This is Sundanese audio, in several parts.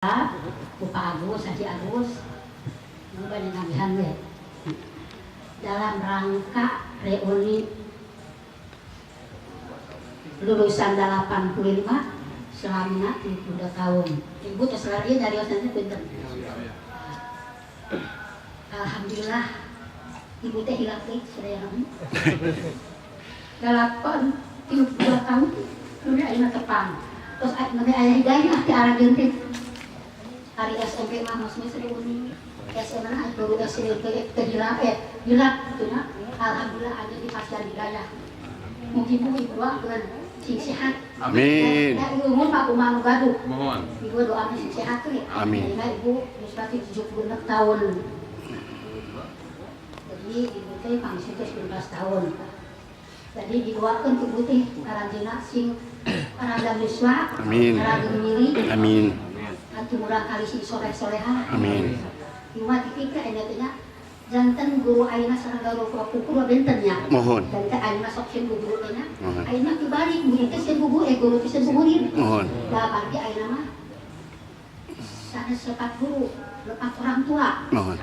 Ku Pak Agus, Haji Agus, nu banyak nambihan we. Dalam rangka reuni lulusan 85 selama 32 tahun. Ibu tos ieu nyarios nanti punten. Alhamdulillah, ibu teh hilap deui sadayana. 82 tahun udah ayeuna tepang. Terus nembe aya hidayah ti aranjeun teh. Ari SMP mah mos geus reuni. SMA na guru SD teh hilap, hilap kitu nya. Alhamdulillah aya di pasihan hidayah. Mugi-mugi ibu doakeun sing sehat. Amin. Ya, ibu umur Pak kumaha nu gaduh. Mohon. Ibu doa sing sehat tuh ya. Amin. Ayeuna ibu geus berarti 76 tahun. Jadi ibu teh pangsi teh 19 tahun. Jadi didoakeun ku ibu teh aranjeunna sing paranjang yuswa, Amin. paranjang milik, Amin. atuh murang kali sing soleh-soleha. Amin. Ieu mah dipikir aya teh nya janten guru ayeuna sareng guru kuku benten nya. Mohon. Dan teh ayeuna sok sieun ku guru teh nya. Mohon. Ayeuna dibalik, murid teh sieun ku guru, guru teh sieun ku murid. Mohon. Nah, berarti ayeuna mah sanes lepat guru, lepat orang tua. Mohon.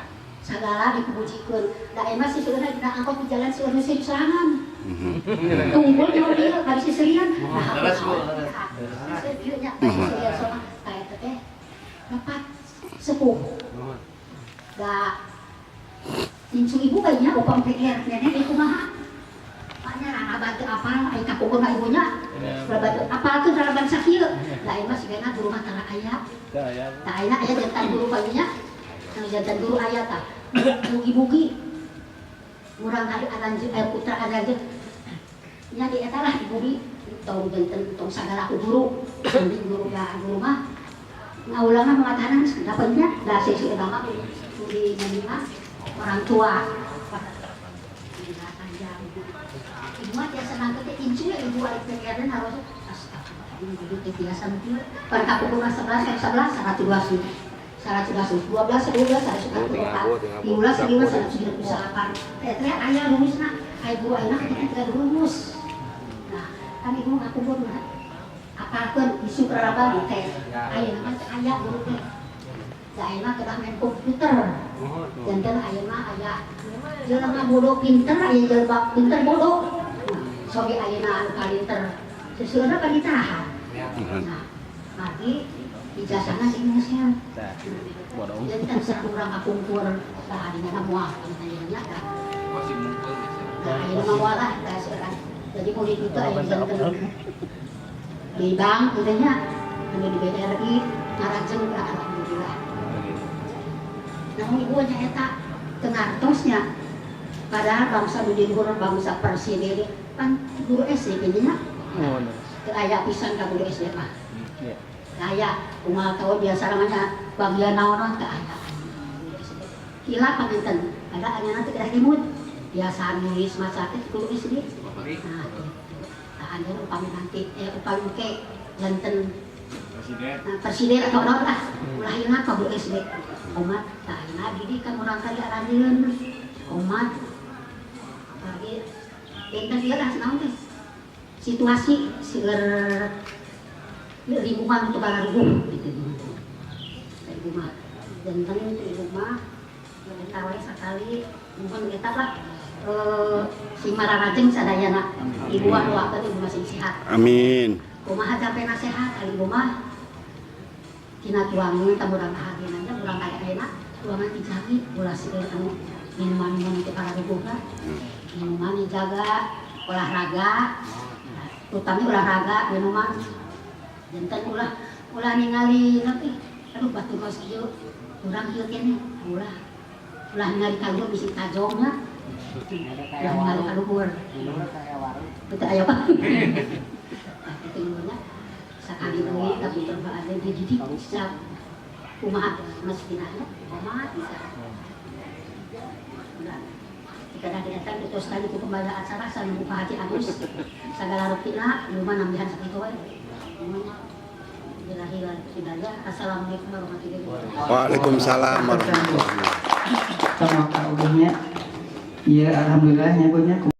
Sagala dipujikeun. Da emang sih sebenarnya dina angkot di jalan seueur nu serangan. Tunggul di mobil bari siseulian. Nah, Leres, Bu, leres. Siseulian nya, bari siseulian soalna ka eta teh lepat sepuh. Da incu ibu kayaknya upam PR nenek ieu kumaha? Paknya raraban teu apal, ai kapungkur mah ibunya. Raraban teu apal tuh raraban sakieu. Da ieu mah sigana guru mah tara aya. Tah, ayeuna aya jantan guru baginya. Anu jantan guru aya tah. Mugi-mugi murang kali aranjeun, putra aranjeun nya di eta lah ibu bi tong janten tong sagala ku guru. Penting guru ga guru mah ngaulang mah mengatakan dapatnya da sesi utama di menerima orang tua. Gila, panjang. Ibu mah tiasa nangke teh incu ya ibu ari penyiaran harus astagfirullah, ibu teh biasa mungkin pada pukul 11 11 120 120 12 12 144 15 15 198 teh teh aya rumusna, aya guru ayeuna ketika tidak rumus. Nah, kan ibu ngakumpul mah apalkeun isu peraraban teh ayeuna mah teh aya guru teh da ayeuna kedah main komputer. Janten ayeuna aya jelema bodoh pinter, aya jelema pinter bodoh. Nah, soge ayeuna anu palinter seseurna pan ditahan. Nah, mati ijazahna sing Indonesia. Janten sareng urang kapungkur tah adina moal ayeuna dah. Masih mumpul. Nah, ayeuna mah moal lah dah sekarang. Jadi murid itu aya janten di bank gitu nya, anu di BRI ngarajeng lah, alhamdulillah. Namun ibu nya eta teu ngartosnya, padahal bangsa nu di luhur, bangsa presiden pan guru SD nya, teu aya pisan ka guru SD mah. Teu aya kumaha tahun biasa namanya bagian naon teu aya. Hilap panginten ada anya nanti kedah dimut biasa nulis maca teh guru SD. Nah, gitu. Nah, anjeun upami nanti upami ke janten Presiden. Nah, presiden atau naon lah, ulah hilap ka guru SD. Omat tah ayeuna didikan urang kali aranjeun omat apalagi benten ieu lah naon teh situasi seueur lingkungan untuk balaruguh gitu. Ibu mah janten ibu mah eta we sakali muhun eta lah, sing mararajeng sadayana. Ibu mah doakeun ibu mah sing sehat. Amin. Kumaha capek nasehat kali ibu mah tina tuangan ta murang kahadieuna nya murang kaya ayeuna tuangan dijagi, ulah seueur anu minuman-minuman itu pararuguh lah. Minuman dijaga, olahraga, terutama olahraga, minuman janten ulah ulah ningali nanti aduh batur kos kieu urang kieu keneh, ulah ulah ningali ka luhur bisi tajongna, ulah ningali ka luhur. Betul aya apa. Nah, itu ibunya sakali deui tapi terbaade dididik bisa kumaha mestina nya kumaha bisa. Udah. Jika ada datang itu sekali ku pembaca acara sareng Pak Haji Agus sagala rupina ieu mah nambihan sakitu we. Billahi wal hidayah. Assalamualaikum warahmatullahi wabarakatuh. Waalaikumsalam warahmatullahi wabarakatuh. Sama Kak Ubuhnya. Iya, alhamdulillah nya Bu nya.